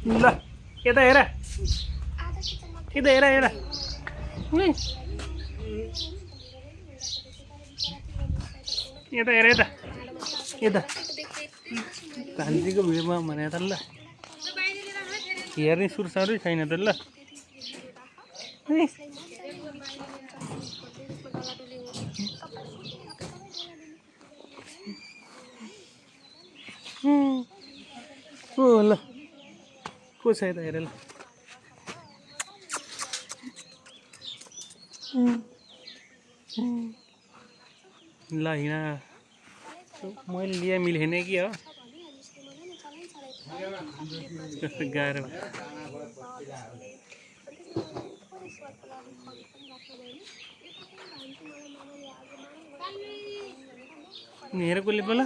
ल यता हेर यता हेर हेर यता हेर यता यता भान्जीको भिडियोमा भने त ल हेर्ने सुर्सरै छैन त ल ओ ल को छ यता हेर ल ल हिँड मैले लिया मिलेन कि हो कस्तो गाह्रो हेर कसले बोला